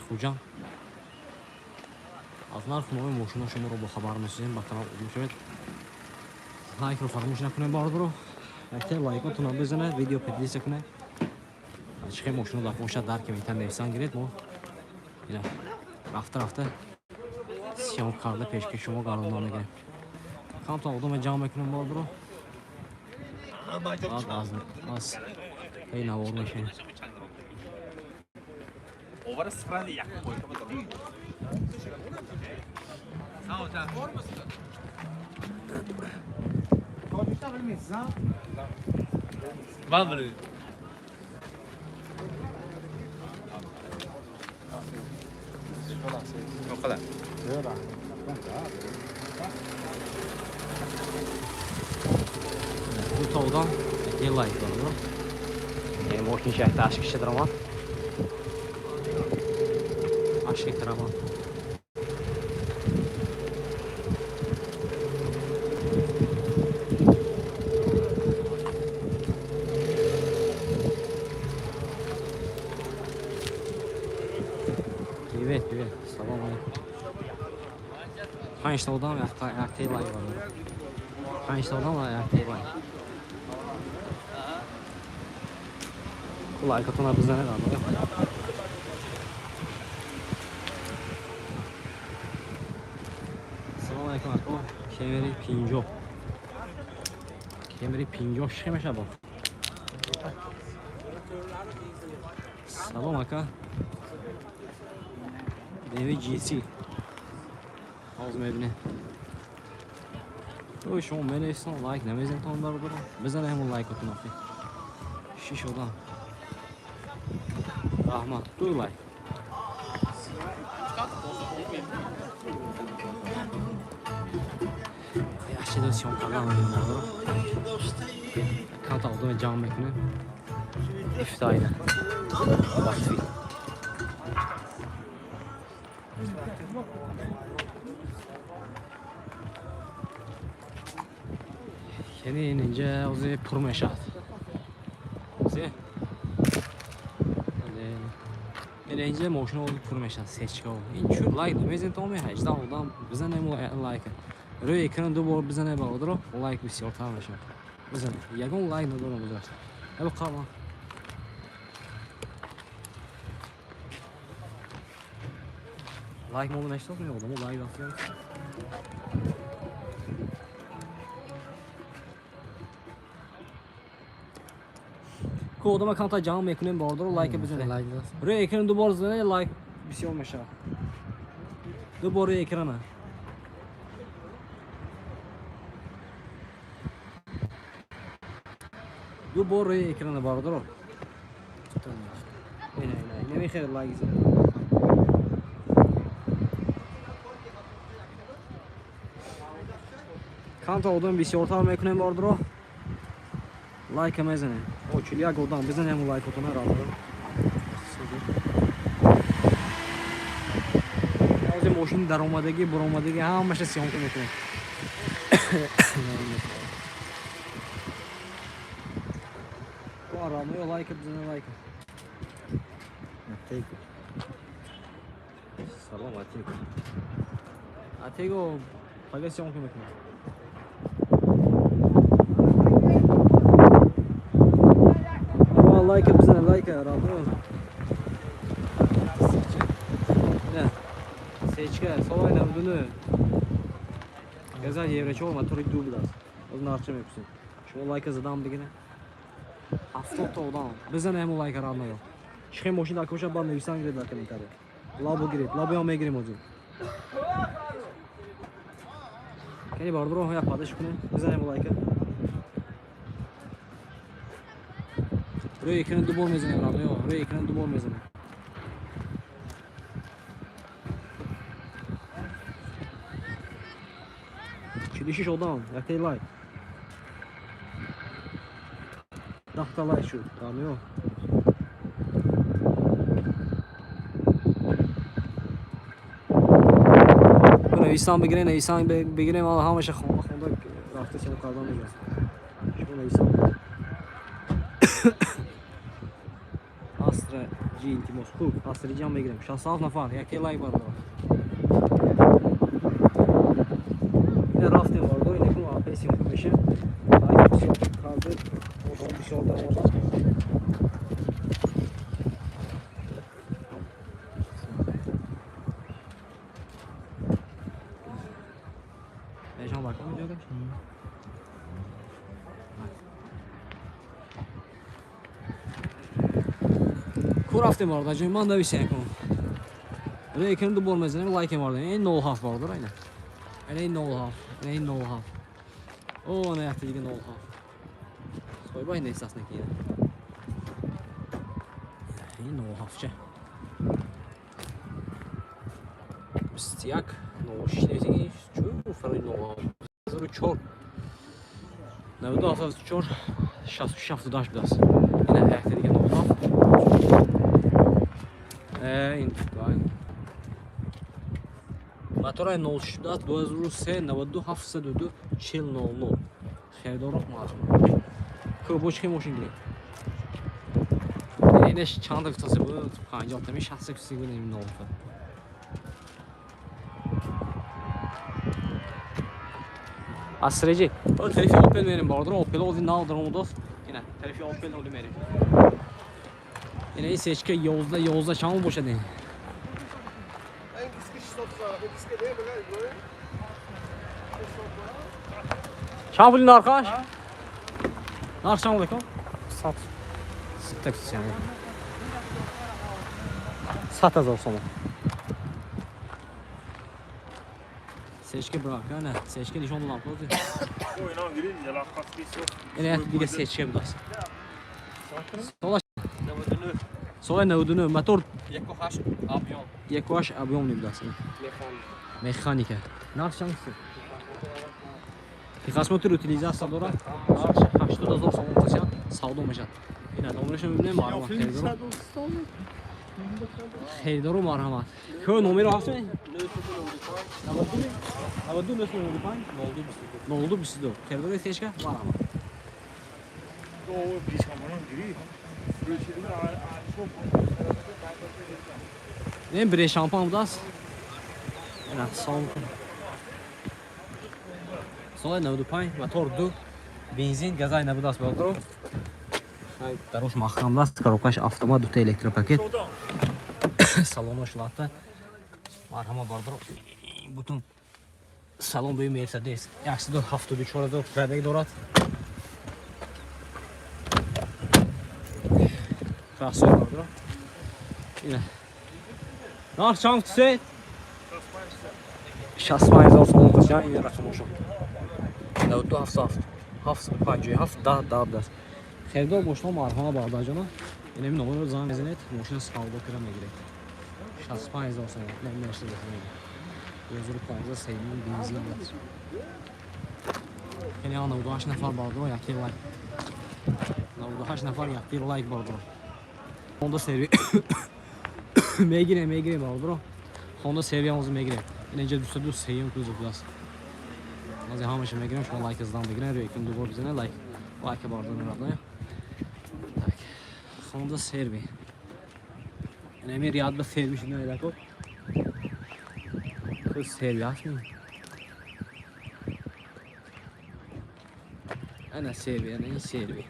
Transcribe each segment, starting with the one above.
Хуҷанд. Аз нарху нави мошино шуморо бохабар месозем. Ба канал обуна шавед, лайкро фаромӯш накунед, бародаро. Якте лайкотонро бизанед, видео поделиться кунед. Чӣ хел мошино дар бошад, дар комментар нависан гиред. Мо ина рафта рафта съёмка карда пешкаши шумо гардонда мегирем. Камта одаме ҷамъ мекунем, бародаро, баъд аз ҳей навор мешавем. Овара сифрали як койка бадорам. Tojikcha bilmaysiz, ha? Man bilmayman. Yo'qala. Дута одам, якте лайк, бародаро. Мошин шахта ашкиша даромад, ашки даромад. Привет, привет. Салом алейкум. Панҷта одам, якта лайк, бародаро. Панҷта одам ва якта лайк. Лайкатона бизанед, бародаро. Салом алейкум, ако. Кемери 50. Кемери 50 чӣ мешавад бо? Салом, ака. BMW GC. Ҳозир мебинем. Ой, шумо менависам, лайк намезанетон, бародаро. Бизанед ҳамон лайкотон охи. Шиш одам. Раҳмат. Ду лайк. Яхши съёмка кардан мебинем, бародаро. Камта одаме ҷамъ мекунем. Ифтайна. Вақтфи. Яъне ин инҷа ҳозир пур мешавад. Ҳозир ин инҷа мошина ҳозир пур мешавад, сечка. Ин чӯ лайк намезанед, то 18 одам, бизанем лайка. Рӯи экран ду бор бизанед, бародаро, лайк бисёртар мешавад. Бизанед. Ягон лайк надорам гузашта. Эбо қалам. Лайк монда мешавад, одамо лайк рафтан. Ку одама камта ҷамъ мекунем, бародаро, лайка бизанед. Лайк даст. Рӯи экран ду бор занед, лайк бисёр мешавад. Ду бор рӯи экрана. Ду бор рӯи экрана, бародаро. Ина, ина, намехел лайк занед. Камта одам бисёртар мекунем, бародаро. Лайка мезанем. О, 41 одам, бизанем лайкотона, бародаро. Ҳозир мошини даромадагӣ, буромадагӣ ҳамаша съёмка мекунем. Рамоё, лайка бизане, лайка. Атего. Салом, Атего. Атего, пага съёмка мекунем. Лайка бизане, лайка, Рамоё. Не. Сечка, солай 99. Газа евро 4 мотори ду будааст. Оз нархча мепурсем. Шумо лайка задам бигире. 70 та одам. Бизане ҳамон лайка, родноё. Чӣ хел мошин дар коша, баъд нависан гиред дар комментария. Лабо гиред, лабоям мегирем ҳозир. Кани, бародаро, як падаш кунем. Бизанем лайка. Рӯи экран ду бор мезанем, родноё. Рӯи экран ду бор мезанем. 46 одам, яктаи лайк. 10 та лайк шуд, родноё. Нависан бигирем, нависан бигирем, ҳамаша хонда хонда рафта съёмка кардан мегирам. Шумо нависан. Астра. Ҷи илтимос. Хуб, асриҷам мегирем. 67 нафар, яке лайк бардор. Ина рафтем бардор, ина кун АП съёмка мешем. Лайк бисёр кардед, одам бисёр даромад. Бешам бакам ҷода. Ку рафтем бародар ҷои ман нависем кун. Рӯи экран ду бор мезанем, лайк мебардем. Ин 07 бародар айна. Ин 07, ин 07. О, ана якта дига 07. Соҳиба ин эҳсос накунед. Ин 07 ча. 21 06 нависем. Чӯ фарқи 07. 04 92 74 66 78 будааст. Ина якта дига 07. Ин мотораи 06 будааст 2003 92 702 40 00. Харидоров марҳамат. Ку бо чӣ мошин гирем? Инаш чанд та гуфтасе буд? 50 тами 60 куси буд ин 07. Асреҷи. О тарафи Opel мерем бародар. Opel ози нав даромадааст. Ина тарафи Opel оли мерем. Ина ин сечка 11 11 чанд бошад ин? Чанд пули нархаш? Нарх чанд буда? 100. Так сяне. 100 ҳазор сомон. Сечка брак, ана, сечка нишон додам кози. Ина як дига сечка будааст. Сола 99 мотор 1.8 объем. 1.8 объем будааст. Механика. Нарх чанд аст? Техосмотр утилизация дорад. Нарх 80 ҳазор сомон тасян савдо мешавад. Ина номерашро мебинем, марҳамат харидоро. Харидоро марҳамат. Ку номеро ҳаст? 92 995 02 22. Харидори сечка марҳамат. Не бре шампан будааст. Ина салом. Соли 95 мотор 2 бензин газай набудааст бародаро. Дарош маҳкам даст, коробкаш автомат, дута электропакет. Салонош латта. Марҳамат бародаро. Бутун салон дуи Мерседес 174 ҳазор пробег дорад. Красава бародаро. Ина. Нарх чанд кусе? 65 ҳазор сомон кусе. Ин рақамошон. 92 77 757 10 10 будааст. Харидор мошино марҳама бародарҷоно. Инами номерро занг мезанед, мошина савдо кира мегиред. 65 ҳазор сомон. Не, Мерседес мегиред. 2015 сеюм бензин будааст. Яъне 98 нафар бародаро якти лайк. 98 нафар якти лайк бародаро. Honda серви мегирем, мегирем бародаро. Honda серви ҳам мегирем. Ин инҷа 202 сеюм кузов будааст. Аз ҳамаша мегирем, шумо лайк задан бигирем, рӯи экран дубор бизанед, лайк. Лайк бародаро рафтан. Так. Honda серви. Ин ами ряд ба серви шуда эдако. Ку серви ҳаст ми? Ана серви, ана ин серви.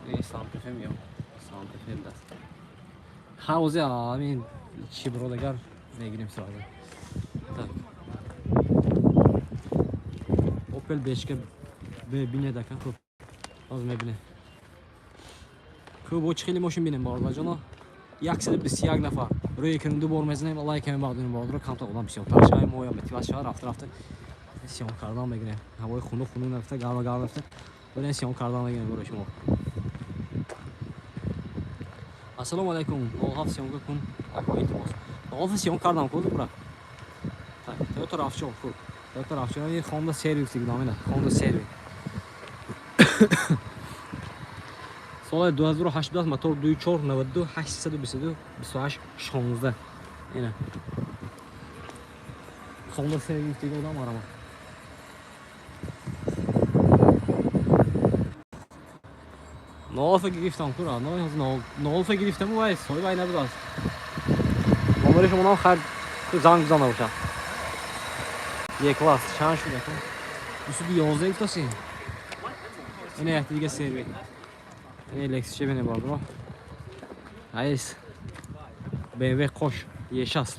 Ин Санта Фе меём. Санта Фе будааст. Ҳавзи амин чи бродагар мегирем сразу. Так. Opel Бешка бинед ака. Хуб. Ҳозир мебинем. Хуб, бо чӣ хеле мошин бинем бародарҷоно? 121 нафар. Рӯи экран ду бор мезанем, лайк мебардорем бародаро, камтар одам бисёртар шавад, мо мотиватсия шавад, рафта рафта сиём кардан мегирем. Ҳавои хунук хунук нафта, гарма гарма нафта. Барем сиём кардан мегирем барои шумо. Ассалому алайкум. 07 сиёмка кун. Ако илтимос. 07 сиём кардам ку бура. Так, Toyota RAV4 хуб. Toyota RAV4 ин Honda Service дигам ина, Honda Service. Соли 2008 будааст, мотор 24 92 822 28 16. Ина. Honda Service дига одам марҳамат. Нолфа гирифтам кура, нолфа гирифтам вай соҳиб ай набудааст. Номери шумонам хайр занг бизан набошад. Е класс чанд шуд ака? 211 гуфтаси? Ина якти дига серви. Ина Lexus бинем бародаро. Айс. BMW қош Е6.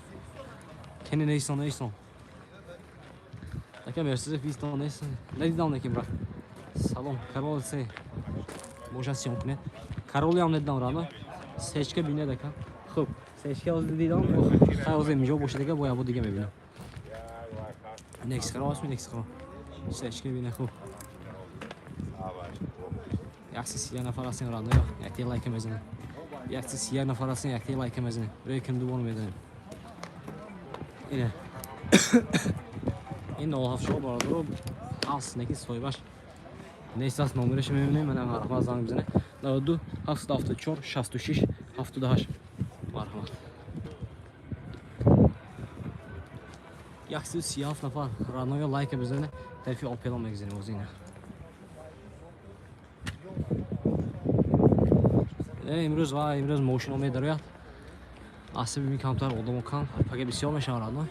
Кени нейсон нейсон. Ака Mercedes 20 нейсон. Надидам неким брат. Салом, Карол се. Бошад сиём кунед. Кароли ҳам надидам рано. Сечка бинед ака. Хуб, сечка ҳозир дидам. Хай ҳозир инҷо бошад дига бо ябо дига мебинам. Некс харо аст некс харо. Сечка бине хуб. 131 нафар ҳастем рано. Якте лайка мезанем. 131 нафар ҳастем, якте лайка мезанем. Рӯи ким дубор мезанем. Ине. Ин 07 бародаро аст неки соҳибаш нест аст номераш мебинем. Мана марҳамат занг бизанед. 92 774 66 78. Марҳамат. 137 нафар раноя лайка бизанед. Тарафи Опел мегзанем оз ина. Имрӯз ва имрӯз мошино медарояд. Асаби камтар одамо кам, пага бисёр мешавад рано.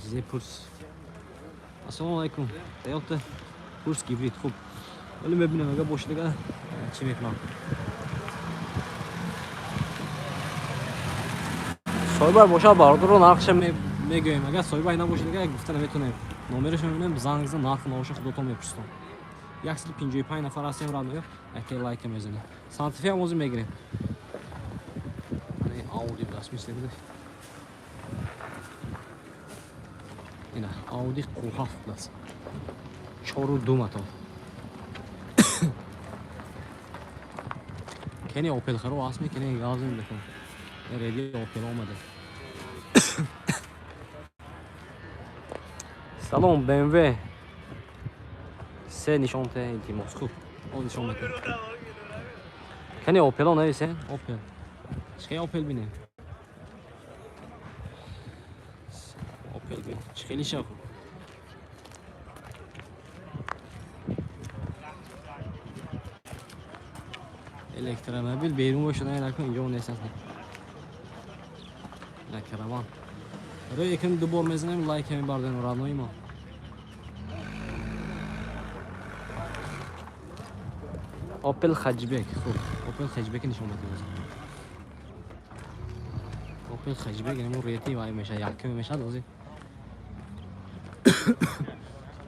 Зепурс. Ассалому алайкум. Toyota Pulse гибрид хуб. Вале мебинем ага бошад дига чӣ мекунам. Соҳиба бошад бародаро нархша мегӯем. Агар соҳиба набошад дига гуфта наметонем. Номераш мебинем, занг зан нарх наоша худотон мепурсам. 155 нафар ҳастем радио, якте лайка мезанем. Сантифе ҳам ҳозир мегирем. Ауди будааст мисли будаш. Ина Ауди Q7 будааст. 4.2 мотор. Кени Opel харо аст мекени газм бикун. Реди Opel омада. Салом BMW. Се нишон те илтимос. Хуб, он нишон мете. Кени Opel нависе? Opel. Чӣ Opel бине? Opel бин. Чӣ хеле шав. Электромобил берун бошад, накун инҷо нест аст. На караван. Рӯи якум ду бор мезанем, лайк мебардем раднои мо. Opel Hatchback. Хуб, Opel Hatchback нишон медиҳем. Opel Hatchback инмо рети вай мешад, якум мешад ҳозир.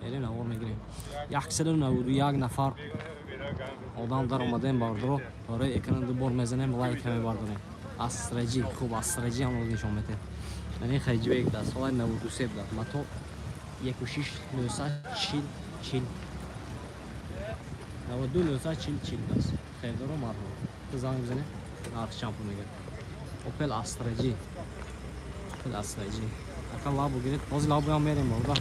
Эрем навор мегирем. 191 нафар одам дар омадем бардоро. Барои экран ду бор мезанем, лайк мебардорем. Астраҷи, хуб Астраҷи ҳам нишон медиҳем. Яъне Hatchback дар соли 93 буд. Мотор 1.6 940 40. 92 940 40 аст. Харидоро марҳамат. Занг бизанед, нарх чанд пул мегирад. Opel Astra G. Opel Astra G. Ака лабу гиред. Ҳозир лабуям мерем борда.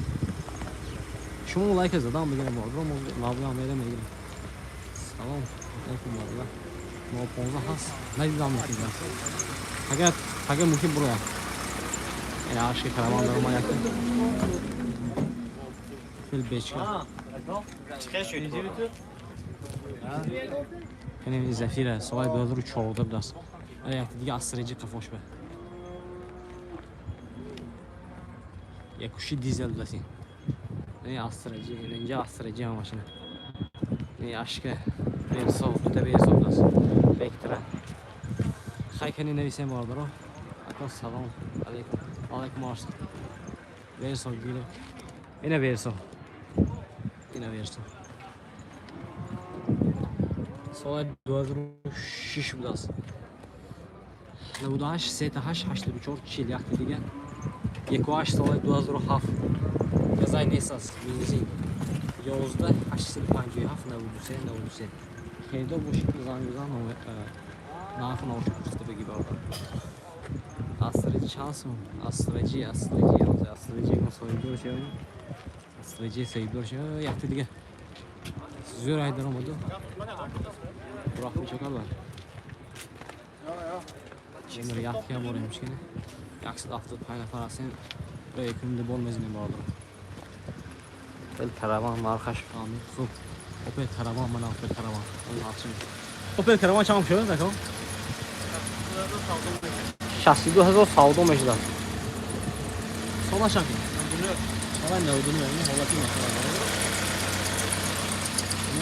Шумо лайк задам бигирем борда. Мо лабуям мерем мегирем. Салом алайкум борда. 15 ҳаст. Надидам мумкин. Агар агар мумкин бурояд. Ина ашки караван дар омад якта. Фил бечка. Кенем Зафира соли 2014 будааст. Якта дига Астраҷи қафош ба. Якуши дизел будааст ин. Не Астраҷи, инҷа Астраҷи ҳам машина. Не ашка Версо, дута Версо будааст. Вектра. Хай кани нависем бародаро. Ака салом алейкум. Алейкум ассалом. Версо гире. Ина Версо. Ина Версо. Соли 2006 будааст. 98 38 84 40 якта дига. 18 соли 2007. Газай нест аст бензин. 11 857 93 93. Харидор бошед занг бизан нархи наоша пурсида бигӣ бародар. Астраҷи чанд сум? Астраҷи, Астраҷи, Астраҷи ягон соҳибдор шавем. Астраҷи соҳибдор шавем. Якта дига. Зӯр ай даромаду. Бурақ мечакад бар. Номер як ям борем мушкине. 175 нафар ҳастем. Рӯи якум ду бор мезанем бародар. Опел Караван нархаш хуб. Опел Караван мана Опел Караван. Опел Караван чанд шуд ака? 62 000 савдо мешудад. Сола чанд? Сола 99 ин ҳолати масала.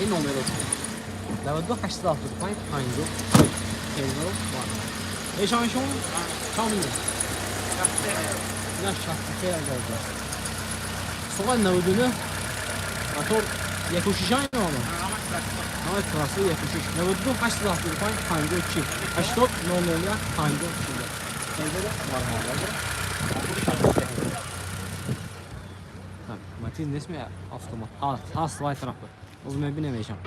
Ин номеро 92 875 50 1000. Эшон шон чанд мегирад? На 63 000. Сола 99 мотор 1.6 ама. Ҳама трасса 1.6 92 875 50 40 80 001 50 40. Марҳабо. Так, Матиз несме автомат. Ҳаст вай тарафа. Оз мебинем эшам.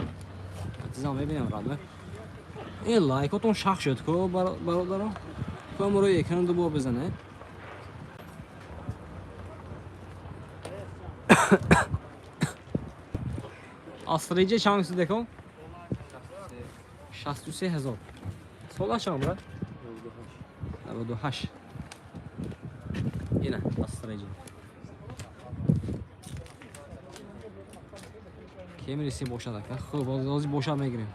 Матизам мебинем радме. Ин лайкотон шах шуд ко бародаро. Ко рӯи экран ду бор бизане. Астра Ҷ чанд шуд деко? 63 000. Сола чанд брат? 98. Ина Астра Ҷ. Кемри се бошад ака. Хуб, ҳозир бошад мегирем.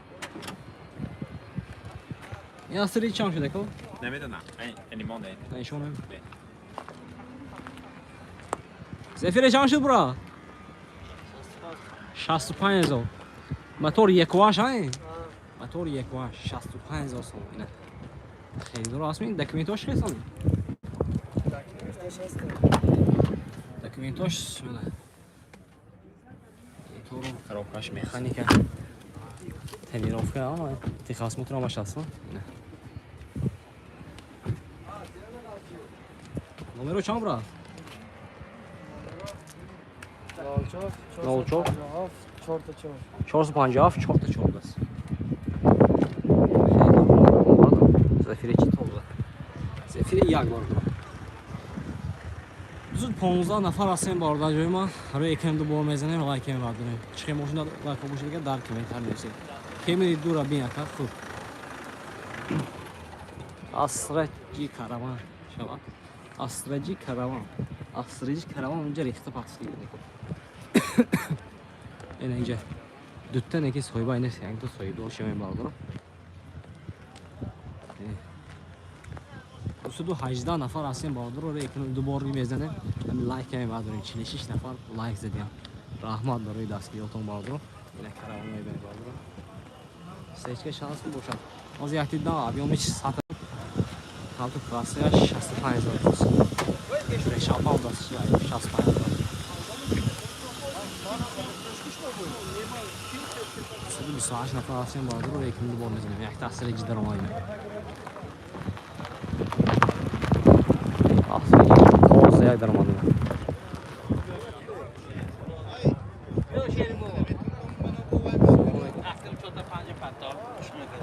Ин Астра Ҷ чанд шуд ака? Намедонам. Ани монда. Нишонам. Зефире чанд шуд бра? 65 000. Мотор 1.8 ай? Мотор 1.8 65 000 сом. Ина. Харидор ҳастми? Документош хесони? Документош мана. Мотору, коробкаш механика. Тонировка, ама техосмотр ҳамаш ҳаст. Ина. Номеро чанд бра? 04 4 4. 457 4 4 аст. Зафире чӣ толба? Зефире як бор. 215 нафар ҳастем бародар ҷои ма. Рӯи экран ду бор мезанем, лайкем бардорем. Чихе мошина лайко бошад дига дар комментар нависед. Кемери дура бин ака хуб. Астра Ҷ Караван шавад. Астра Ҷ Караван. Астра Ҷ Караван унҷа рехта пахш дига. Ина инҷа дутта неки соҳиба нест, якто соҳибдор шавем бародаро. 218 нафар ҳастем бародаро, рӯи экран ду бор мезанем. Ҳамин лайк каме бардорем. 46 нафар лайк задиям. Раҳмат барои дастгириётон бародаро. Ина Караван мебинем бародаро. Сечка шанс бошад. Ҳозир якти да объёмиш 100 ҳамту красияш 65 000. Решапа даст 65 000. 28 нафар ҳастем бародаро, рӯи экран ду бор мезанем. Якта Астра Ҷ даромадем. Астра Ҷ тоза як даромадем.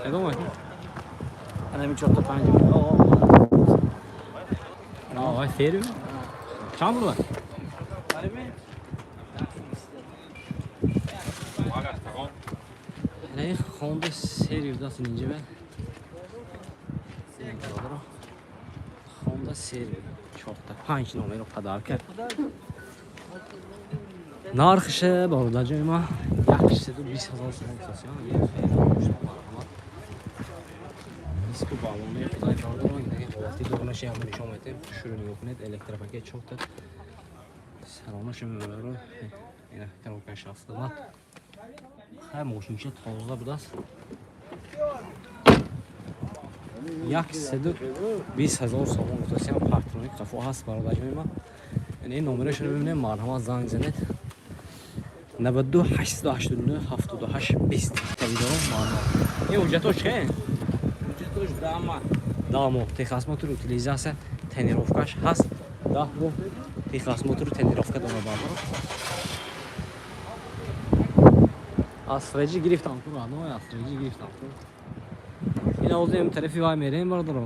Эдом акун. Анами 4 5. Вай фери. Чанд бурда? Ина Хонда Серию даст инҷа бе. Бародаро. Хонда Серию 4 5 номеро подарка. Нархше бародар ҷои ма 120 000 сомон сосиан. Як фери марҳамат. Диску балони худай бародаро, ина ҳолати дугонаша ҳам нишон медиҳем. Шурӯ нигоҳ кунед, электропакет чорта. Салонаша мебаро. Ина коробкаш автомат. Хай мошинча тоза будааст. 120 000 сомон гуфтасиам, парктроник қафо ҳаст бародар ҷои ма. Ин номерашро бибинем, марҳамат занг занед. 92 889 78 20 харидорон марҳамат. Ин ҳуҷҷатош чӣ? Ҳуҷҷатош дама. 10 моҳ техосмотр, утилизация, тонировкаш ҳаст. 10 моҳ техосмотру тонировка дора бародаро. Астра Ҷ гирифтам ку радно, Астра Ҷ гирифтам ку. Ина ҳозир тарафи вай мерем бародаро.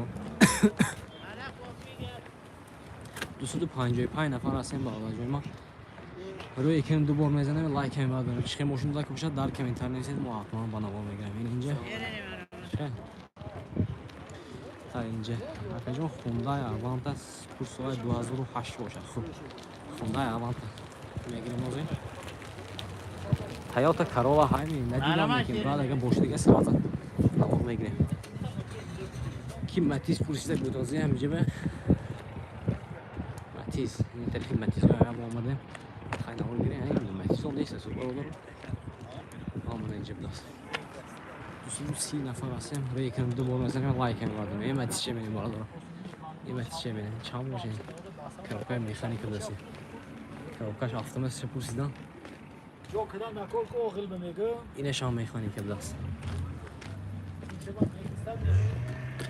255 нафар ҳастем бародар ҷои ма. Рӯи экран ду бор мезанем, лайк каме бардорем. Чихе мошин лайк бошад, дар комментар нависед, мо ҳатман ба навор мегирем. Ин инҷа. Та инҷа. Акаҷон Хундай Аванта курсои 2008 бошад. Хуб. Хундай Аванта мегирем ҳозир. Тойота Королла ҳайми надидам, лекин брат, агар боши дига сразу навор мегирем. Ки Матиз пурсида буд ози ҳамиҷаба Матиз, ин тарафи Матиз омадем. Хай, навор гирем, Матизон нест асу бародаро. Омада инҷа будааст. 230 нафар ҳастем. Рӯи экран ду бор мезанем, лайк мебардорем. Е, Матиз че менем, бародаро? Е, Матиз че менем? Чанд бошем? Коробкаи механика будаси. Коробкаш автомат че пурсидан. Инашам механика будааст.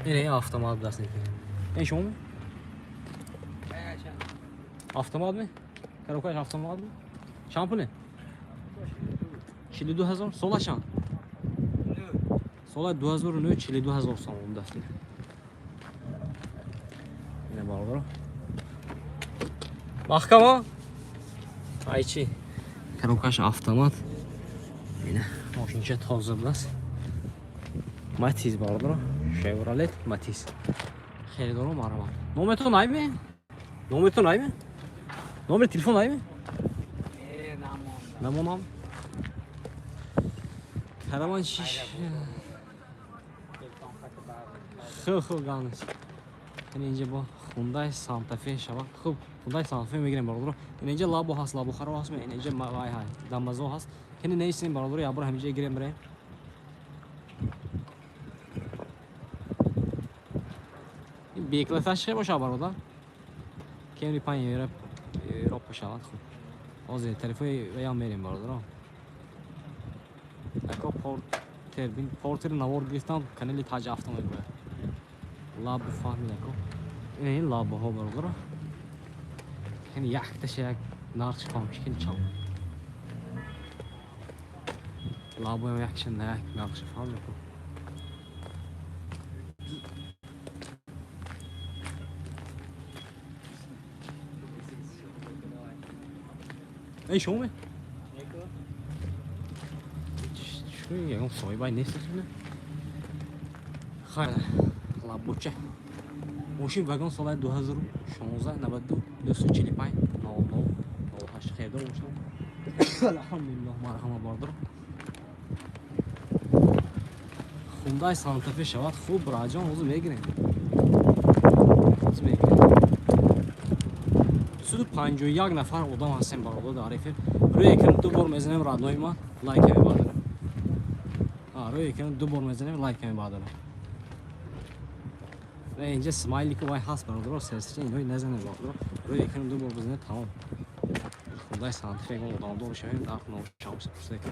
Ин автомат будааст. Ин шумо? Автомат ми? Коробкаш автомат ми? Чанд пуле? 42 ҳазор. Сола чанд? Сола 2009, 42 ҳазор сомон будааст. Ина, бародаро. Маҳкама? Ай чи? Коробкаш автомат. Ина, мошинча тоза будааст. Матиз, бародаро. Шевролет Матиз. Харидоро марҳамат. Номертон айме? Номертон айме? Номер телефон айме? Намонам. Караван шиш. Хуб, хуб, ганес. Ин инҷа бо Хундай Санта-Фе шава. Хуб, Хундай Санта-Фе мегирем, бародаро. Ин инҷа Лабо ҳаст, Лабо харо ҳаст, ин инҷа вай ҳай, Дамазо ҳаст. Кени нестем, бародаро, як бор ҳаминҷа гирем бирем. Ин бекласаш чӣ боша, бародар? Кемри 5 евро Европа шавад, хуб. Ҳозир тарифои ваям мерем, бародаро. Ако Портер, бин Портер навор гирифтам, канали Таҷ Авто мегӯяд. Лабу фаҳмид ако. Ин лабуҳо, бародаро. Кени якташа як нархш фаҳм чи кени чанд. Лабуям якша на як нархш фаҳм ако. Эй, шумо ме? Чӣ ягон соҳибай нест? Хайр, лабуча. Мошин вагон соли 2016, 92 245 00 08. Хелдор бошам. Алҳамдулиллоҳ, марҳама, бародаро. Хундай Сантафе шавад, хуб, раҷон, ҳозир мегирем. Ҳозир мегирем. 251 нафар одам ҳастем, бародар, дар эфир. Рӯи экран ду бор мезанем, родной ма, лайк мебардорем. Рӯи экран ду бор мезанем, лайк мебардорем. Ва инҷа смайлику вай ҳаст, бародаро, серсича инои назанем, бародаро. Рӯи экран ду бор бизанед, тамом. Хундай Сантафе ягон одамдор шавем, нарх ношавса пурсида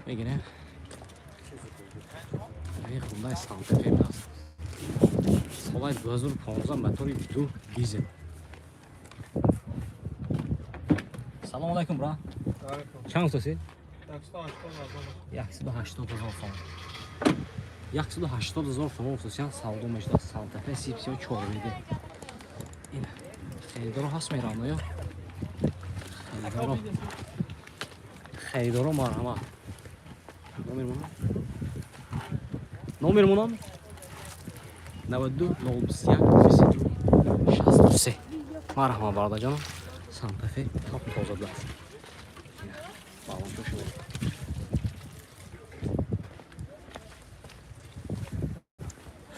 мегирем. Ин Хундай Сантафе будааст. Солаи 2015, мотори ду дизел. Салом алайкум, брат. Чанд гуфтасед? 180 ҳазор сомон. 180 ҳазор сомон гуфтасиан, савдо мешудад Сантафе сипсиё чорвиде. Ин харидоро ҳаст меравам ё? Харидоро. Харидоро марҳамат. Номер монам? Номер монам? 92 021 22 63. Марҳамат, бародарҷонам. Сантафе топ тоза будааст. Балончо шуд.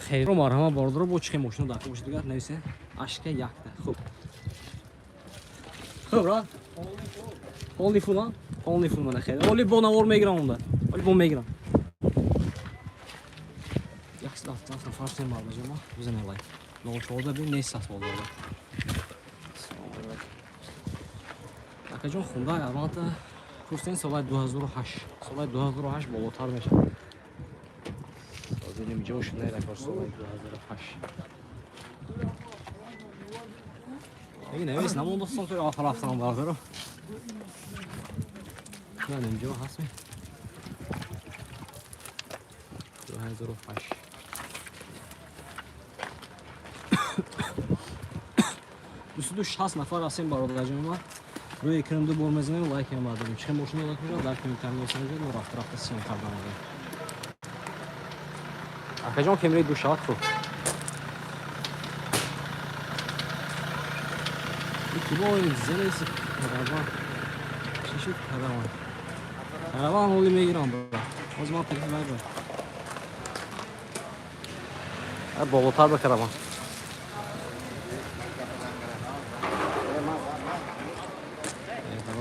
Хеле марҳамат, бародаро, бо чихе мошина дар бошед дигар нависед. Ашка якта. Хуб. Хуб, брат. Полный фул, а? Полный фул мана хеле. Оли бо навор мегирам онда. Оли бо мегирам. 177 нафар сем, бародарҷон, бизанед лайк. 04 бин нест аст, бародаро. Акаҷон, Хундай албатта пурсен, соли 2008. Соли 2008 болотар мешавад. Ҳозир ҷо шуд акор соли 2008. Эй, навис намондастон то охир рафтан, бародаро. Ман инҷо ҳастем. 2008. 260 нафар ҳастем, бародарҷони ман. Рӯи экран ду бор мезанем, лайк мебардорем. Чихе мошина лайк мешавад, дар комментарий нависед, мо рафта рафта сиём карда мегирем. Акаҷон, кемри ду шавад, хуб. Кибо зелеси караван. Чӣ шуд караван? Караван оли мегирам бра. Ҳозир ман таклиф мекунам. Болотар ба караван.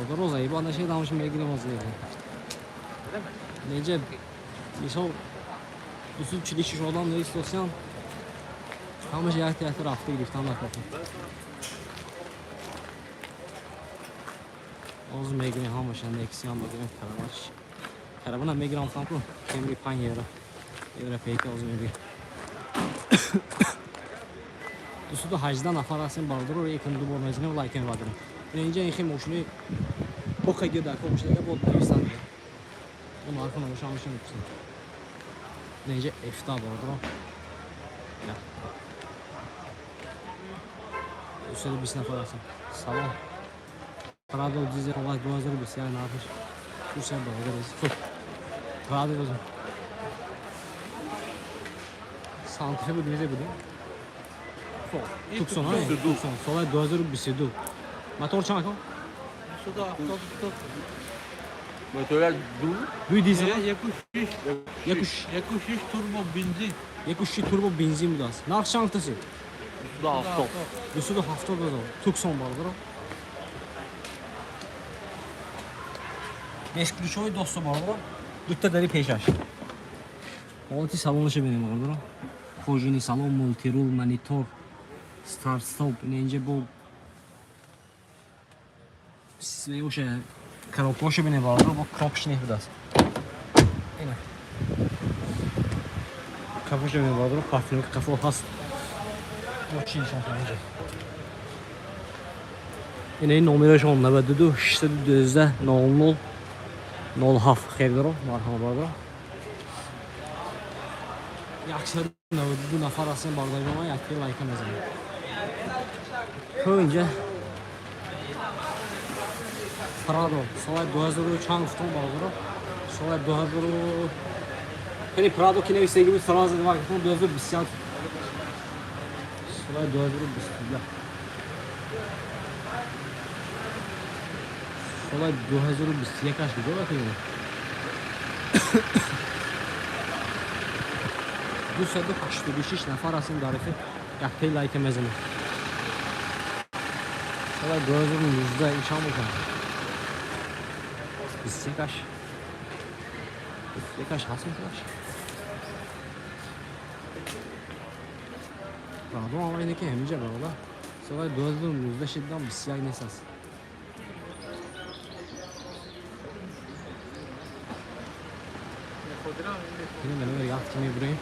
Бародар, заиба нашед, ҳамаш мегирем ҳозир. Неҷа мисол 246 одам неистосиям, ҳамаш якта якта рафта гирифтан накофи. Ҳозир мегирем ҳамаша, Нексиям мегирем, караванш. Каравана мегирам фам ку, Кемри 5 евро. Европейка ҳозир мегирем. 218 нафар ҳастем бародаро, якм ду бор мезанем, лайк мебардорем. Инҷа ин хел мошини боқа гир дар кор бошад, бо нависанд дига. Он нархо намоша ҳамаша мепурсем. Инҷа F бародаро. 220 нафар ҳастем. Салом. Прадо дизел 2021 нархиш. Пурсем бародар. Хуб. Прадо бозем. Санта Фе буд, незе будем? Туксон, Туксон, соли 2022. Мотор чанд ко? Мотора ду? Дуи дизел? 1,6. 1,6 турбо бензин. 1,6 турбо бензин будааст. Нарх чанд гуфтаси? 270. 270 ҳазор. Туксон бародаро. Бесключовой доступ бародаро. Дута дари пешаш. Ҳолати салонаша бинем бародаро. Кожаный салон, мультирул, монитор, старт стоп, инҷа бо оша коробкаоша бинем бародаро, бо кнопочный будааст. Ина. Кафоша бинем бародаро, парфюмка кафо ҳаст. Бо чӣ нишон кунам инҷа? Ина ин номерашон 92 612 00 07 хердоро, марҳама бародаро. 192 нафар ҳастем бародари ман, якте лайка мезанем. Хуб, инҷа Прадо соли 2000 чанд гуфтам бародаро? Соли 2000 яъне Прадо ки нависаги буд, сразу два гуфтам 2021. Соли 2021. Соли 2021 аш куҷо рафт? 286 нафар ҳастем дар эфир, яктаи лайка мезанем. Соли 2019 ин чанд бошад? 21 аш. 21 аш ҳаст мешавад? Мардум ҳама ине ки ҳаминҷа бародар. Соли 2019 шидам 21 нест аст. Ина меномер яхт мебурем.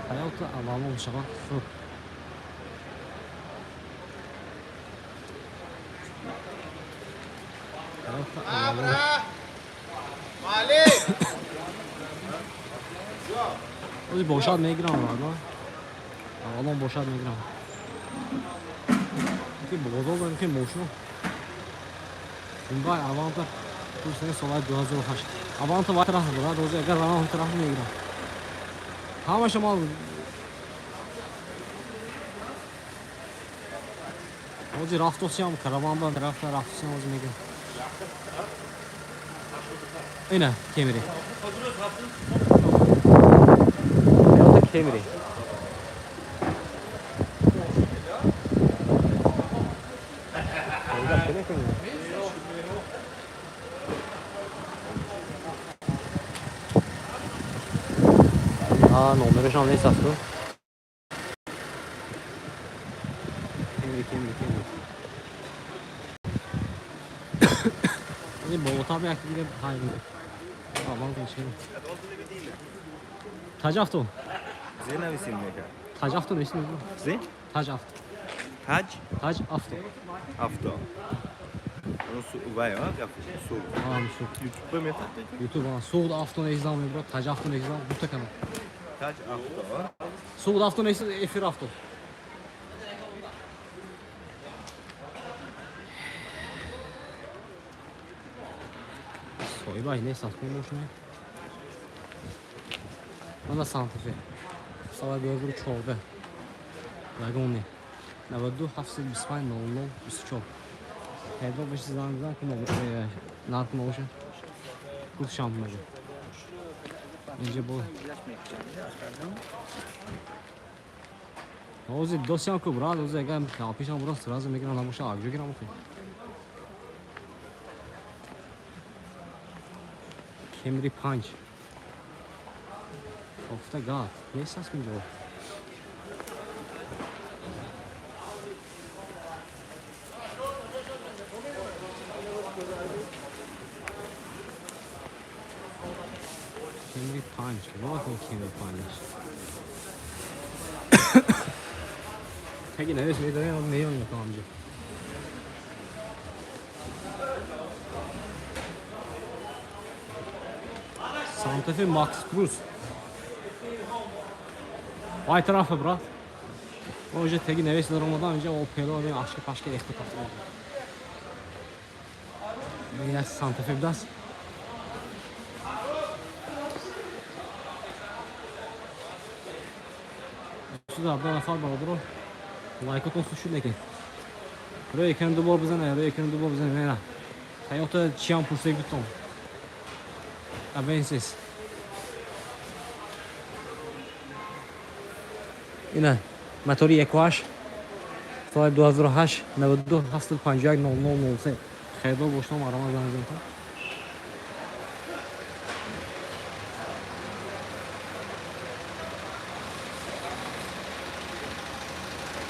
Ҳаёта аввало мешавад. Хуб. Ҳаёта аввало. Ози бошад мегирам бародар. Аввалон бошад мегирам. Ки бозор дорем ки мошино. Hyundai Avanta курсани соли 2008. Аванта вай тараф дорад, ози агар равам тараф мегирам. Ҳамаша ман ози рафтосиям караван ба рафта рафтосиям ози мегирам. Ина Кемри. Toyota Camry. А, номерашам нест аст. Кемри, Кемри, Кемри. Ози болотар ба якти дига ҳай. Аввал кунчи. Таҷ авто. Зе нависим мека. Таҷ авто нест? Зе? Таҷ авто. Таҷ? Таҷ авто. Авто. Вай, а, суғд. А, суғд. Ютуб мефат? Ютуб, суғд авто нездам мебрат, Таҷ авто нездам, дута канал. Таҷ авто, а? Суғд авто нест, эфир авто. Соҳибаш нест аст, мошина. Мана Санта Фе. Соли 2014. Вагони. 92 725 00 24. Хайдо боши занг зан ки нарх набоша. Гуфт шамп мажа. Инҷа бо. Ҳозир досиам ку брат, ҳозир агар пешам бурам сразу мегирам набоша, акҷо гирам охи. Кемри 5. Кофта гап. Нест аст инҷо. Кемри 5. Воқеан Кемри 5. Теги навес медонем, меён якам ҷо. Санта Фе Макс Круз. Вай тарафа брат. Оҷа теги навес даромадан инҷа Опело ме ашки пашки рехта кафта. Я Санта Фе будааст. Суда абда нафар бародаро. Лайкотон су шуд лекин. Рӯи экран ду бор бизане, рӯи экран ду бор бизане, мена. Тойота чиам пурсек битон. Avensis. Ина мотори 1.8 соли 2008 92 751 00 03. Хайдор бошам арама занг занг.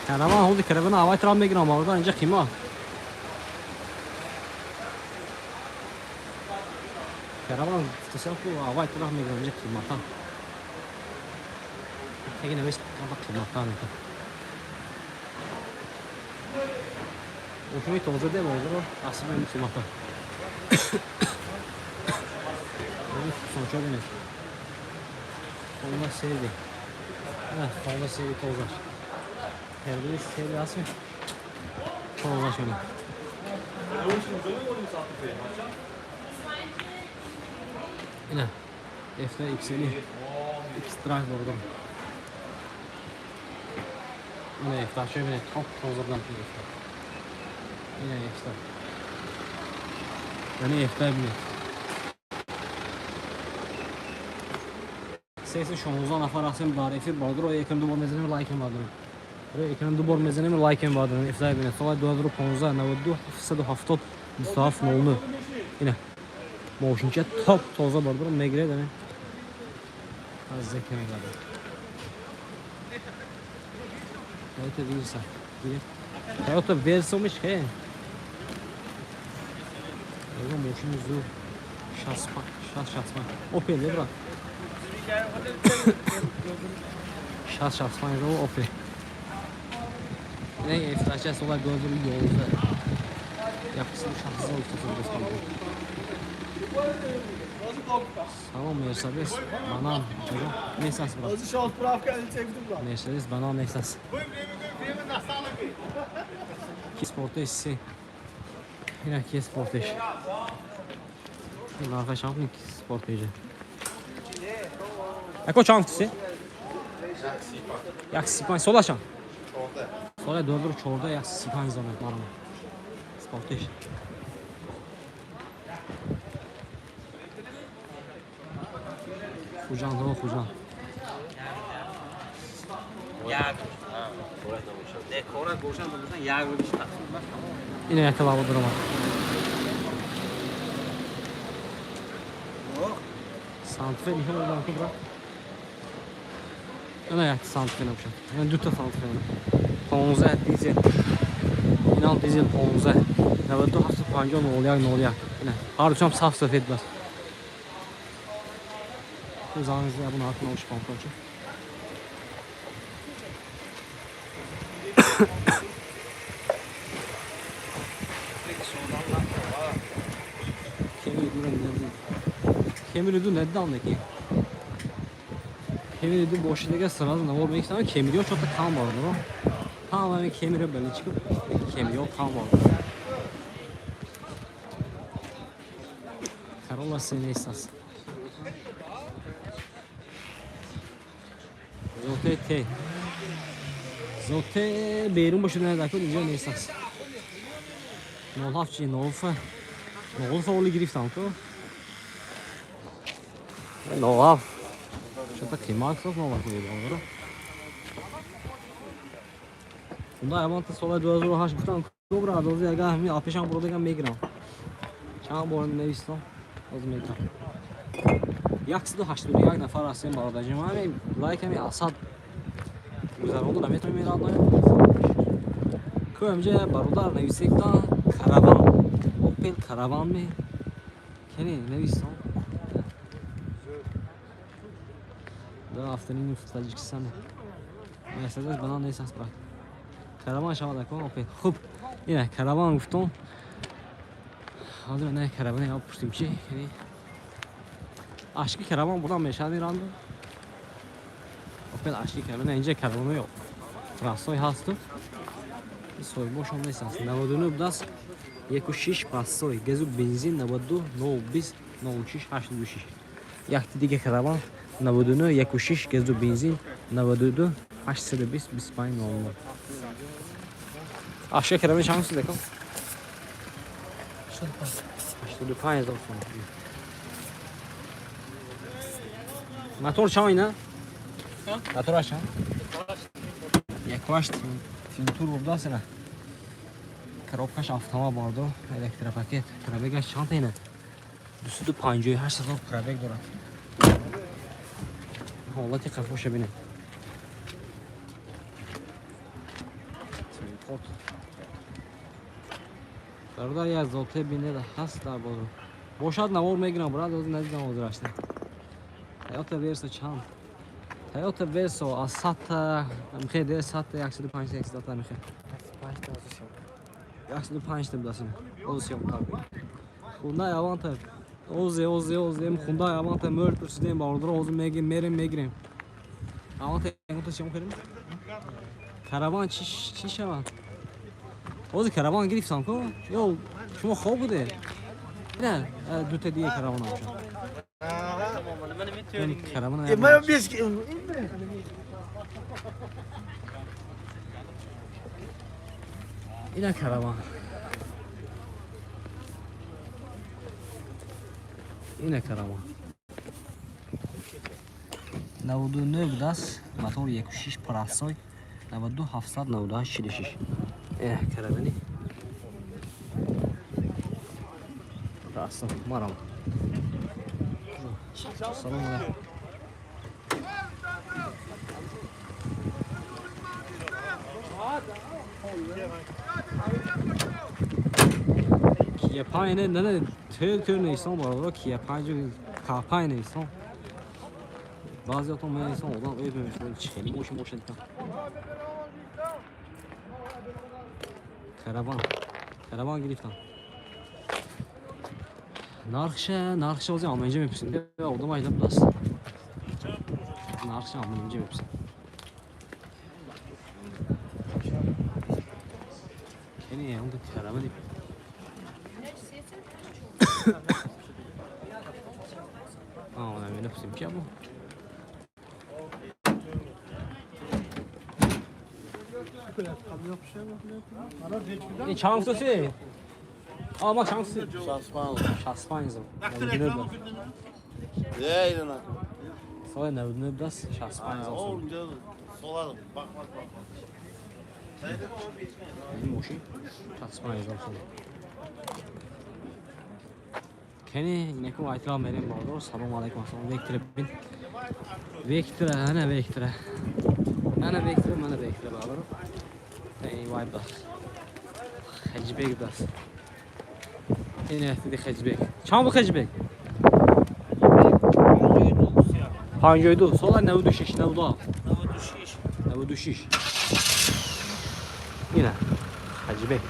Караван ҳозир каравана аввал тараф мегирам, бародар инҷа қимат. Караван тасаввур ку аввал тараф мегирам инҷа қимата. Теги навис кама қимата мекунам. Ошуни тоза де бозоро асби қимата. Сонча бинед. Honda Civic. На, Honda Civic тозаш. Тербили сери асми. Тоза шуни. Ина FT XL X-Drive бурдам. Ина FT шо бинед, топ тоза будам FT. Ина FT. Яъне FT бинед. 316 нафар ҳастем дар эфир бародаро, экран ду бор мезанем, лайкем бардорем. Экран ду бор мезанем, лайкем бардорем. FT бинед. Соли 2015 92 770 27 00. Ина мошинча топ тоза бародаро мегиред ане. Аз зеке мегардад. Toyota Versa. Toyota Versa миш хе. Ягон мошини зур. 65, 65. Opel брат. 65 ро Opel. Не, F-тача сола 2011. 160 ҳазор. Салом, Мерседес, банан, нест аст брат. Мерседес, банан нест аст. Ки Спортеш се. Ина ки Спортеш. Нархаш ҳам ки Спортеже. Ако чанд си? 135 солашам. Соли 2014 135 ҳазор марама. Спортеш. Хуҷанд, ҳо Хуҷанд. Як. Декора гӯшан бошан як рӯз тақсим бас тамом. Ина як лава даромад. Санта Фе нишон додам ку брат. Ина як Санта Фе набошад. Ина дута Санта Фе. 15 дизел. Ина дизел 15. 92 750 01 01. Ина ҳар душам саф сафед бас. Занг зада бу нарх набошад пампоча. Кемри ду недам неки. Кемри ду боши дега сразу навор мекунам, кемриё чота кам бародаро. Ҳама кемриё баличку, кемриё кам бародаро. Corolla се нест аст. Зоте Т. Зоте берун бошад не дакун инҷо нест аст. 07 чи 07 07 оли гирифтам ку. 07 чата қимат шуд 07 мебарам. Хундай Аванта соли 2008 гуфтам ку брат, ҳозир яган ҳамин апешам бурдагам мегирам. Чанд бор навистам, ҳозир мегирам. 181 нафар ҳастем бародарҷон. Ҳамин лайк ҳамин асад гузаронда наметавонем мерадноем. Ку ҳамҷа бародар нависекта караван. Опел караван ме. Кени навистам. Да ҳафтанин Таҷикистон. Мерседес банан нест аст брат. Караван шавад ако Опел. Хуб, ина караван гуфтам. Ҳозир не каравани об пурсим чи? Кени ашки караван бурдан мешавад меранду. Опел ашки караван инҷа караванҳои расой ҳасту. Соҳибошон нест аст. 99 будааст. 1.6 пассой, газу бензин 92 020 06 86. Якти дига караван 99 1.6 газу бензин 92 820 25 00. Ашка караван чанд суд екам? 85 ҳазор сомон. Мотор чанд ина? Мотораш чанд? 1.8 финтур будааст ина. Коробкаш автомат бардор, электропакет. Пробегаш чанд ина? 258 ҳазор пробег дорад. Ҳолати қафоша бинед. Телепорт. Бародар як зоте бинед ҳаст дар бозор. Бошад навор мегирам, брат, ҳозир надидам ҳозирашта. Toyota Verso чанд? Toyota Verso аз 100 та мехе де 100 та 105 та 100 та мехе. 105 та будааст. Оз съём кард. Хундай Аванта. Озе, озе, озе, ем Хундай Аванта мөр пурсидем бародар, оз мегим, мерем, мегирем. Аванта ягонта съём кардем? Караван чи шавад? Ози караван гирифтам ку? Ё шумо хоб буде? Не, дута дига караван бошад. Караван. Ина караван. Ина караван. 99 будааст, мотор 1.6 парасой, 92 798 46. Ина каравани. Расо, марам. Салом алейкум. Kia 5 не не төр төр нестам бародар, Kia 5 K5 нестам. Баъзеҳотон менависам одам ӯ мемехоҳад чи хеле мошин бошад дикам. Караван. Караван гирифтам. Нархша ҳозир ҳама инҷа мепурсем. Одам айда будааст. Нархша ҳама инҷа мепурсем. Кени он каравани. А, она пурсим чи або? Ин чанд гуфтаси? А, ма чанд гуфтаси? 65 ҳазор. Соли 99 будааст, 65 ҳазор сом. Ин мошин 65 ҳазор сом. Кени инеку айтра мерем бародар. Салом алейкум. Ассалом. Вектора бин. Вектора, ана вектора. Ана вектора, мана вектора бародар. Эй вай будааст. Хаҷибек будааст. Ин диди Хаҷибек. Чанд буд Хаҷибек? 52. Сола 96, 97. 96. Ина Хаҷибек.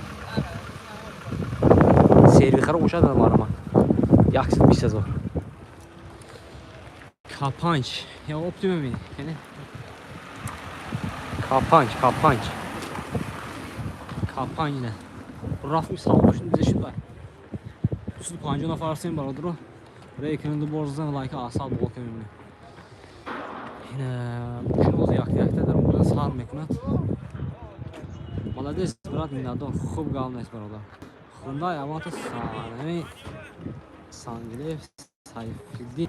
Сервихаро бошад марама. 120 ҳазор. К5 ё Оптима ми? Кени? К5, К5. К5 не. Рафт савдошун дида шуд бай. 250 нафар ҳастем бародаро. Рей кунанду бор зан лайка асал бол кунем. Ина мошин боз якта якта дар омадан сар мекунад. Молодец брат, миннатдор. Хуб гап нест бародар. Hyundai Avanta яъне Сангилев Сайфиддин.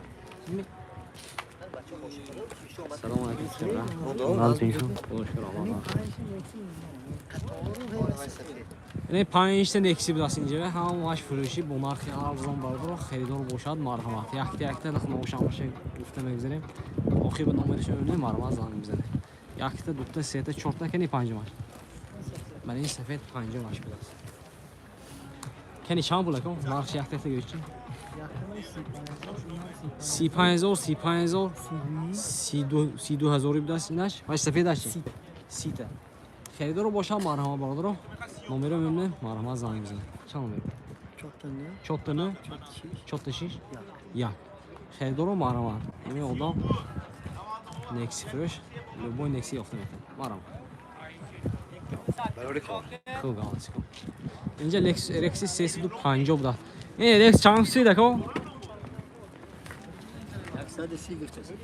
Салом алейкум. Яъне панҷта Нексия будааст инҷа, ҳамааш фурӯшӣ бо нархи арзон бародаро, харидор бошад марҳамат. Якта якта нахношамаша гуфта мегузарем. Охир ба номерашо мебинем, марҳамат занг бизанед. Якта, дута, сета, чорта, кани панҷумаш. Мана ин сафед панҷумаш будааст. Кани чанд пул ака? Нархш якта якта гӯчи? 35 000, 35 000, 32 000 будааст инаш. Ваш сафедаш чи? Сита. Харидоро бошад марҳамат бародаро. Номеро мебинем, марҳамат занг бизанед. Чанд номер? 49 46 1. Харидоро марҳамат. Ҳамин одам Нексия фурӯш, любой Нексия ёфта метавонад. Марҳамат. Хуб, галати кун. Инҷа RX 350 будааст. Ин RX чанд сид ака?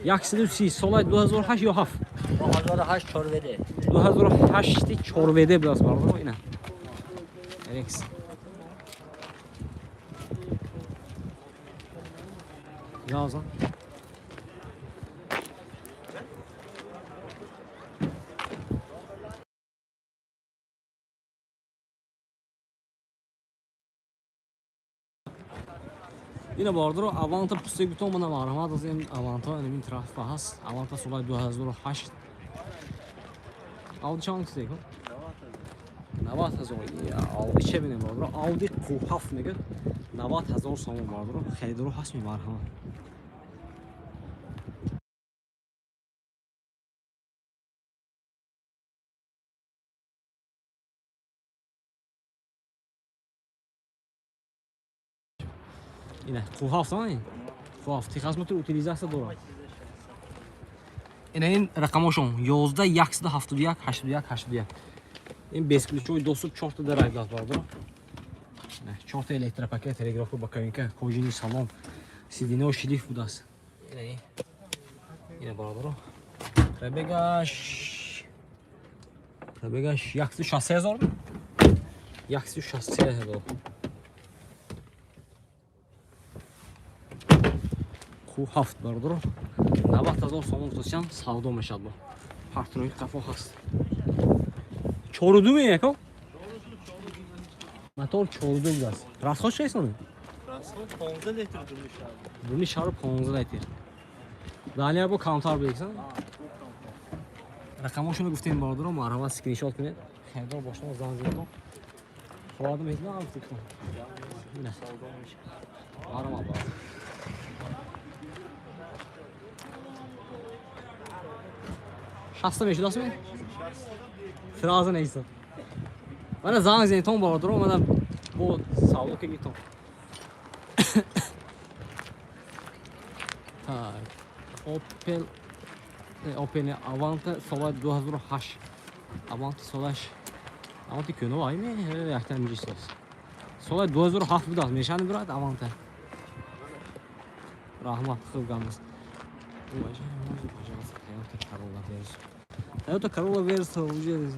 130 солаи 2008 ё 7? 2008 4WD. 2008 4WD будааст бародаро, ина. RX. Yazın. Ина бародаро, Аванта пусте бутон мана марҳамат, аз ин Аванта ин траф ҳаст. Аванта солаи 2008. Ауди чанд кусте ко? 90 000. Ауди че бинем бародаро? Ауди Q7 мегӯяд. 90 000 сомон бародаро. Харидоро ҳаст ми марҳамат. Ина Q7 ин. Q7 техосмотр утилизатсия дорад. Ина ин рақамошон 11 171 81 81. Ин бесключевой доступ 4 та драйв даст бародаро. Ина 4 та электропакет, регулировка боковинка, кожаный салон, сиденье шлиф будааст. Ина ин. Ина бародаро. Пробегаш 163 000. 163 000. Q7 бародаро. 90 000 сомон гузоштам, савдо мешавад бо. Партнои қафо ҳаст. 4.2 меяко? Мотор 4.2 будааст. Расход чӣ ҳисоне? Расход 15 литр дуни шаҳр. Дуни шаҳр 15 литр. Далия бо камтар бигсан? Рақамошонро гуфтем бародаро, марҳамат скриншот кунед. Харидор бошад занг занед. Ховарда метавонам гуфтем. Ина. Марҳамат бародар. Шаста мешудааст ми? Фраза нейсад. Мана занг занетон бародаро, мана бо савдо кунитон. Так. Opel Opel Avanta сола 2008. Avanta солаш Avanta кӯно ай ми? Яктан мижисос. Сола 2007 будааст. Мешани брат Avanta. Раҳмат, хуб гамаст. Пожалуйста, Toyota Corolla Verso. Toyota Corolla Verso уже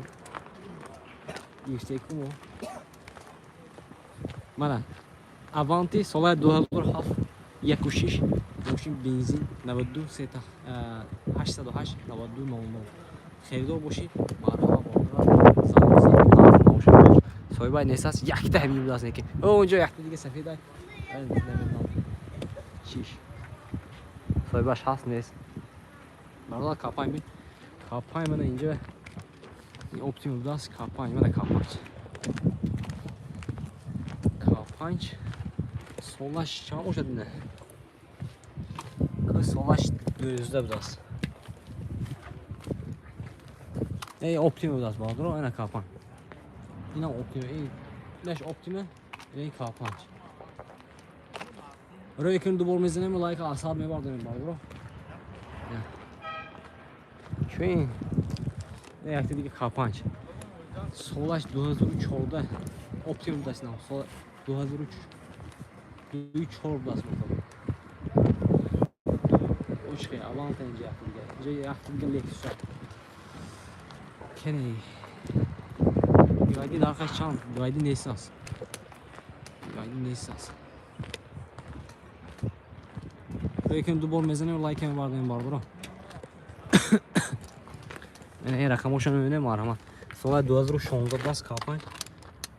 гифтекумо. Мана Avanti солаи 2007 1.6 мошин бензин 92 сета 808 92 00. Харидор бошӣ марҳамат бародар, занг бизан, нарх набошад. Соҳибай нест аст, якта ҳамин будааст неки. Онҷо якта дига сафедай. Намедонам. Чиш. Соҳибаш ҳаст нест. Бародар капай ми? Капай мана инҷа ин Оптима будааст, К5 мана К5. К5 солаш чанд бошад ина? Солаш 12 будааст. Эй Оптима будааст бародар, ина К5. Ина Оптима, эй инаш Оптима, ин К5. Рӯи кун дубор мезанем, лайк асаб мебардорем бародар. Чун якта дига К5. Солаш 2014 Оптима будааст нам. Сол 2004 будааст мотор. Очки Аванта инҷа якта дига. Инҷа якта дига Lexus. Кени. BYD нархаш чанд? BYD нест аст. Вайди нест аст. Лекин ду бор мезанем, лайк мебардем, бародаро. Ин рақамошо мебинем, марҳамат. Соли 2016 даст, К5,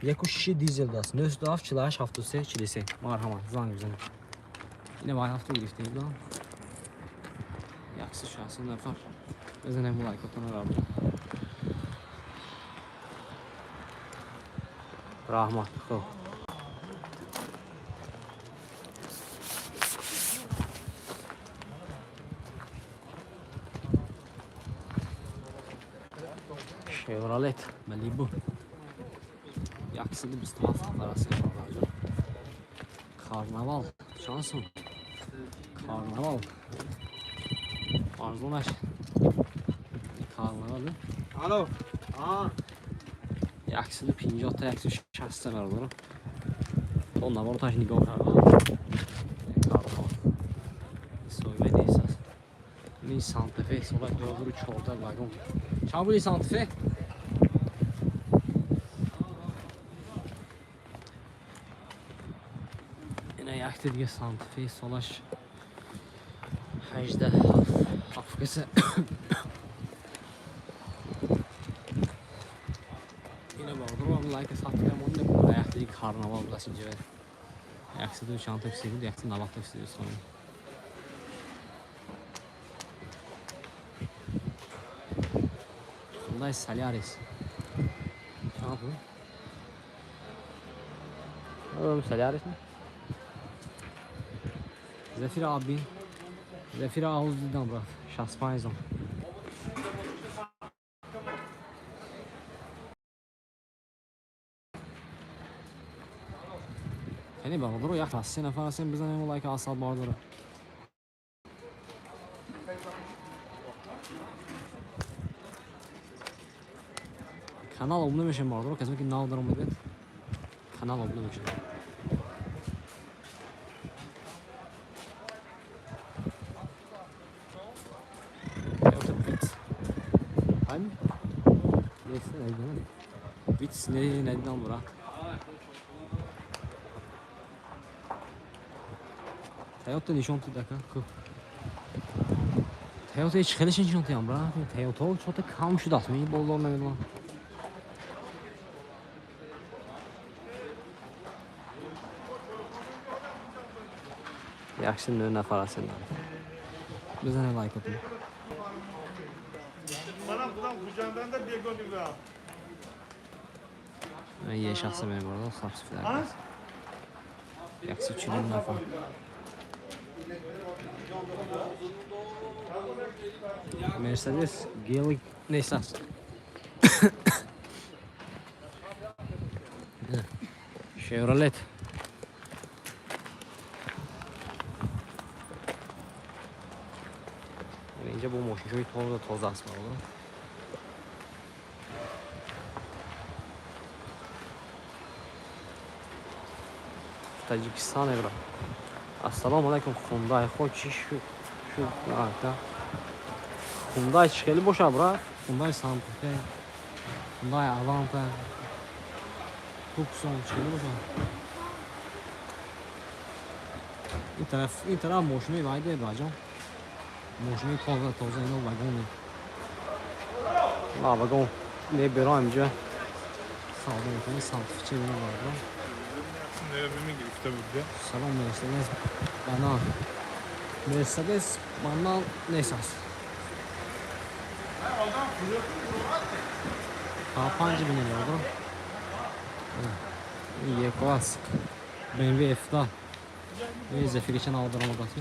1,6 дизел даст, 97 48 73 43. Марҳамат, занг бизанем. Ина вай ҳафта гирифтем да. 160 нафар. Бизанем лайкотонро, бародаро. Раҳмат. Хуб. Chevrolet Malibu, 127 нафар аст. Карнавал чанд сум? Карнавал арзонаш Карнавал. Алло. 150 та 160 бародаро. То навороташ нигоҳ карда, Карнавал соҳиба нест аст. Ин Санта-Фе соли 2014, вагон. Чанд буди Санта-Фе? Ина якта дига Санта-Фе, солаш 18 ҳафт каса. Ина бародаро, лайка сатка монда. Якта дига Карнавал будааст инҷа. 100 чанд такси буд? 190 такси буд. Hyundai Solaris. Чанд буд? Solaris ми? Zafira аби. Zafira ауз дидам, брат. 65 зон. Яъне бародаро, як се нафар ҳастем, бизанем лайк, асал бардора. Канал обуна мешем, бародаро, касое ки нав даромадед, канал обуна мешем. Toyota Vitz. Ҳами? Нест, надидам. Vitz не, надидам, брат. Toyota нишон тидака. Хуб. Toyota ҳеч хелеш нишон тиям, брат. Toyota чота кам шудааст. Мен бозор намедонам. 109 нафар ҳастем. Бизанед лайкотон. Манам худам Хуҷанданда бегони будам. Е шахса мебарад, сабсифидар. 140 нафар. Мерседес Гелик нест аст. Chevrolet. Инҷа бо мошинҳои тоза тоза аст, бародар. Таҷикистон ебра. Ассалому алайкум, Хундай хо чӣ шуд? Шуд ака. Хундай чӣ хеле боша, брат? Хундай Санта Фе, Хундай Аванта, Туксон чӣ хеле боша? Ин тараф мошинои вайде, баҷон. Мошинои тоза тоза, ино вагоне. Ва вагон меберам инҷа. Савдо мекунем, Санта Фе чӣ бародар? Гирифта буд. Салом, Мерседес банан. Мерседес банан нест аст. К5 бинем, бародар. Ин Е класс. BMW F2. Ин Зефирича нав даромадааст.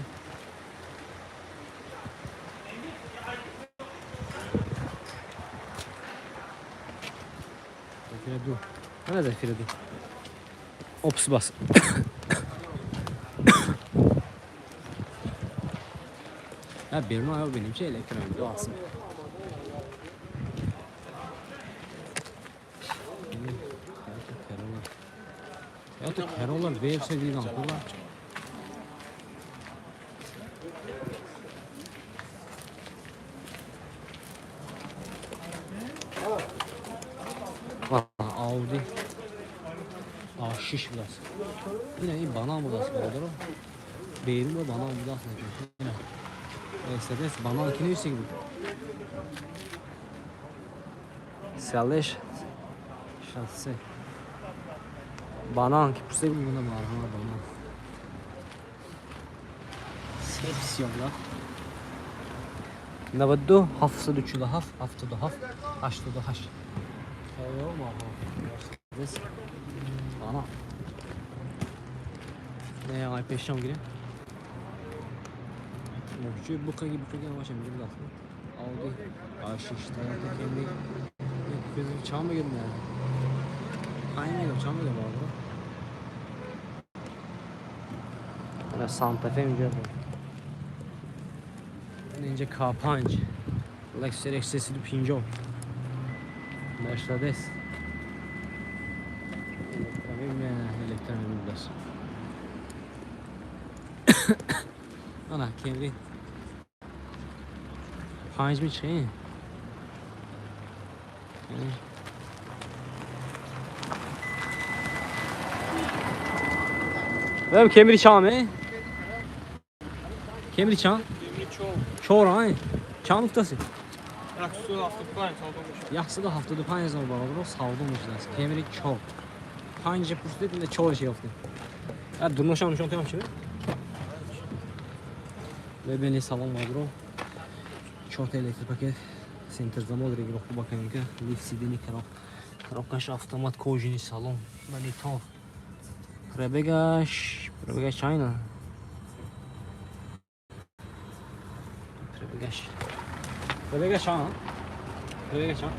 Зефира ду. Ана Зефира ду. Опс бас. Я берун оё бинем, чи электромобил аст. Toyota Corolla. Toyota Corolla версия дидам, кула. Audi A6. 6 будааст. Ина ин банан будааст бародаро. Берун ба банан будааст. Ина. Мерседес банан ки нависеги буд. Селеш 63. Банан ки пурсеги буд марҳама банан. Сеп сиёҳ будааст. 92 747 77 88. Хело марҳама. Мерседес банан. Не, ай пешам гирем. Мошчи буқаги буқаги ҳамаш инҷа будааст. Audi A6 Toyota Camry. Чанд мегирем? 5 мегирем, чанд мегирем бародар? Ана Santa Fe инҷа буд. Инҷа K5. Lexus RX 350. Mercedes. Электромобил будааст. Ана Camry. 5 ми чи? Бем Camry чанд ме? Camry чанд? Camry 4. 4 ай. Чанд гуфтаси? 175 савдо мешавад. 175 ҳазор бародаро савдо мешудааст. Camry 4. 5 пурсидед, ина 4 ёфтем. Я дурношам нишон тиям чи? Бебени салом бародаро. 4 электропакет. Центр замок, регулировка боковинка, лифт сиденье, коробкаш автомат, кожаный салон, монитор. Пробегаш, пробегаш чайна. Пробегаш. Пробегаш чанд? Пробегаш чанд?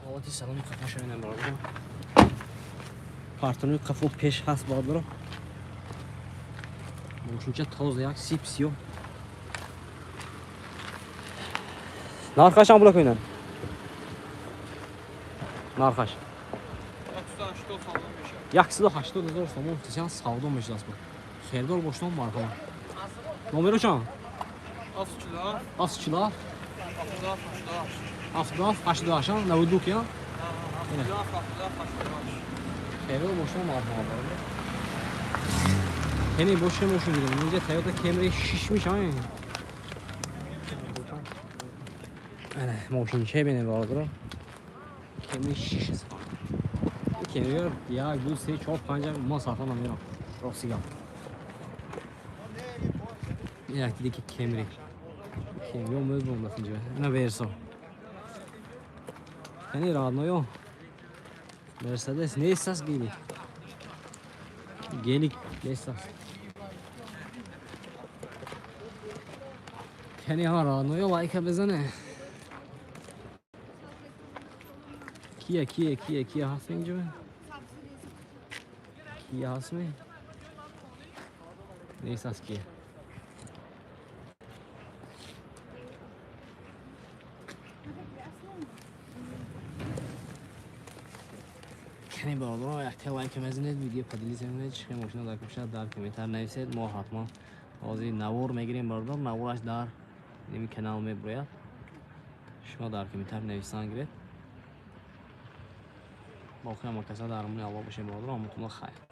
Ҳолати салони қафоша бинем бародаро. Партони қафо пеш ҳаст бародаро. Мошинча тоза як сип сиёҳ. Нархаш ҳам була кунам. Нархаш. 180 савдо мешавад. 180 ҳазор сомон фтисян савдо мешудааст. Хелдор бошдон марҳама. Номеро чанд? 747 747 77 77 88. 88 92 ки? 77 77 88. Хелдор бошдон марҳама. Хеле боше мошин гирем. Инҷа Toyota Camry 6 мешавад. Ана мошинча бинем бародаро. Camry 6 аст. Camry 1 2 3 4 5 ма сарфа намерам. Рости гап. Як диди ки Camry. Camry омад бомбаст инҷа. Ина Версо. Яъне родноё. Мерседес нест аст гелик. Гелик нест аст. Кани ҳа родноё лайка бизане. Кия кия кия кия ҳаст инҷа? Кия ҳаст ме? Нест аст кия. Кани бародаро якта лайка мезанед, видео поделиться мекунед, чӣ хел мошина дар кушад дар комментар нависед, мо ҳатман ҳозир навор мегирем бародар, навораш дар ними канал мебурояд. Шумо дар комментар нависан гиред. Боқӣ ҳама каса дар амони Аллоҳ бошед бародаро, ҳаматонро хайр.